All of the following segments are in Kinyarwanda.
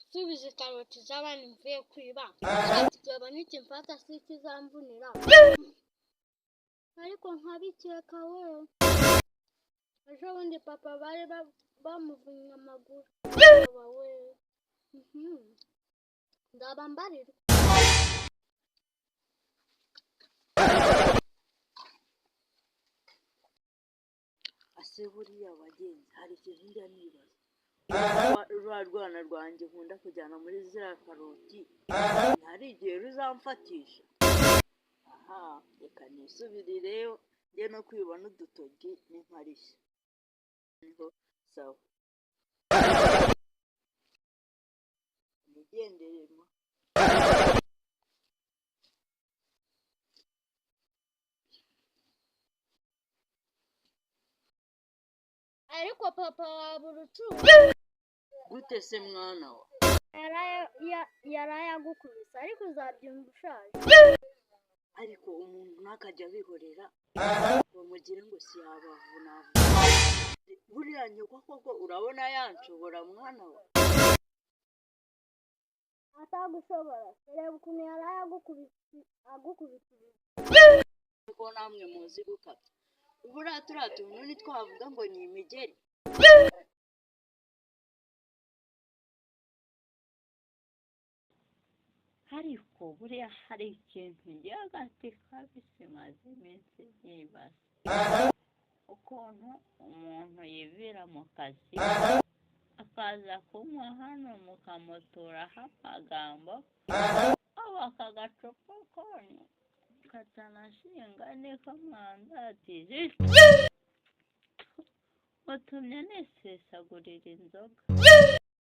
Nsubiza ikaroti z'abandi mvuye kwiba, kigabo nikimfata si ikizamvunira, ariko nkabikeka we. Ejo bundi papa bari bamuvunnye amaguru. Baba we, nzaba mbarirwa. Ase buriya bagenzi, hari ikintu njya nibaza. Rwa rwana rwanjye nkunda kujyana muri ziriya karoti, hari igihe ruzamfatisha? Aha reka nisubirireyo njye no kwiba n'udutoki n'inkarishya, niho sawa, nigendere ma. Ariko papa waba urucucu. Gute se mwana wa? Yaraye agukubise, ariko uzabyumva ushaje. Ariko umuntu ntakajya abihorera ngo mugire ngo si yabavunavuna. Buriya nyoko koko urabona yanshobora, mwana wa? Atagushobora? Reba ukuntu yaraye agukubise. Ko namwe muzi gukabya! Buriya turiya tuntu ntitwavuga ngo ni imigeri. Ariko buriya hari ikintu ngira agati kabisi maze iminsi nibaza ukuntu umuntu yivira mu kazi akaza kunywa hano, mukamuturaho amagambo, aba aka gacupa konyu katanashinga niko mwandatije, mutumye nisesagurira inzoga.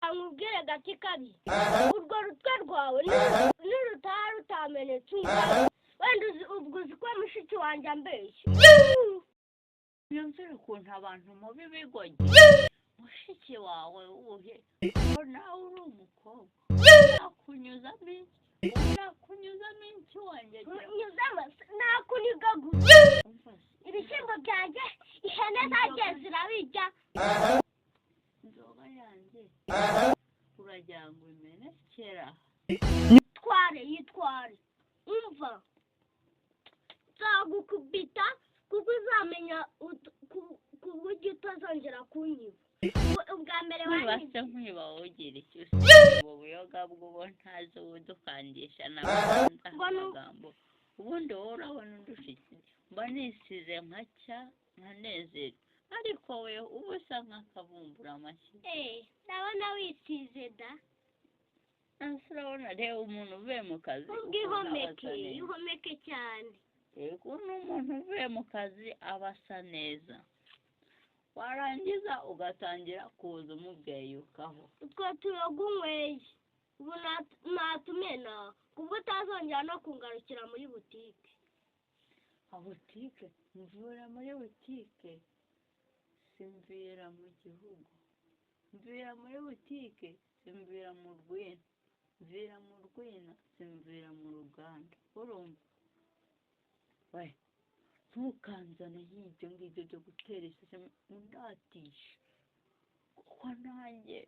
Nkubwire gati kabi, urwo rutwe rwawe nirutaha rutamenetse, wenda ubwo uzi ko mushiki wanjye ambeshya. Yumvira ukuntu abantu mubi bigoye. Mushiki wawe wuhe, ko nawe uri umukobwa? Nakunyuzamo iki? Nakunyuzamo iki wanjye? Nyuzamo nakuniga gusa. Umva se. Ibishyimbo byanjye ihene zagiye zirabirya. Inzoga yanjye uragira ngo imenekera? Tware, yitware. Umva, nzagukubita kuko uzamenya ku buryo utazongera kunyiba. Ubwa mbere Nkwiba wanyibye. Se nkwiba wogira icyo usiga? Ubu buyoga bw'ubu ntazi ubudukangisha n'abakunze amagambo. Ubundi wowe urabona undusha iki? Mba nisize nkacya nkanezerwa, ariko we uba usa nk'akabumbura amashyi. Eh, ndabona wisize da. Ese urabona, reba umuntu uvuye mu kazi Ubwo ukuntu aba ihomeke. asa neza. Ihomeke cyane. Yego, n'umuntu uvuye mu kazi aba asa neza, warangiza ugatangira kuza umubweyukaho. Utwo tuyoga unyweye ubu natumena kubwo utazongera no kungarukira muri butike. Butike? Mvura muri butike simvira mu gihugu, mvira muri butike simvira mu rwina, mvira mu rwina simvira mu ruganda. Urumva we, ntukanzane nk'ibyo ngibyo byo gutera isesemi undatisha, kuko nanjye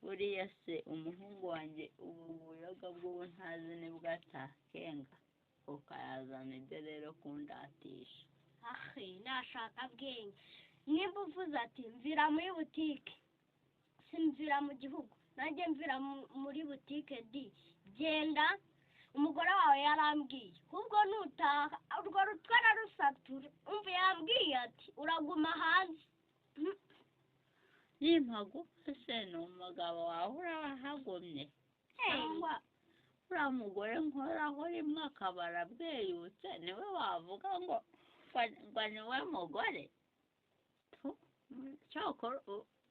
buriya se umuhungu wanjye ubu buyoga bw'ubu ntazi nibwo atakenga ukayazana ibyo rero kundatisha. Ahe, nashaka bwenge. Nimba uvuze ati mvira muri butike simvira mu gihugu, nanjye mvira muri butike di. Genda, umugore wawe yarambwiye ahubwo nutaha urwo rutwe ararusatura. Umva, yambwiye ati uraguma hanze. Nimpaguka se ni umugabo wawe uraba ahagumye, cyangwa uriya mugore nkoraho rimwe akaba arabweyutse, niwe wavuga ngo niwe mugore? Cyokora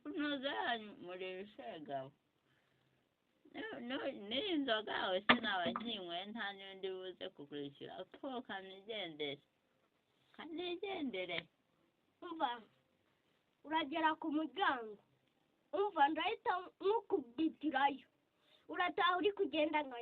unoze yanyu muri ibishegabo. N'iyi nzoga yawe sinaba nkinyweye, nta n'indi buze kukwishyura. Kanigendere, kanigendere. Umva, uragera ku muryango, umva, ndahita nkukubitirayo. Urataha uri kugenda nka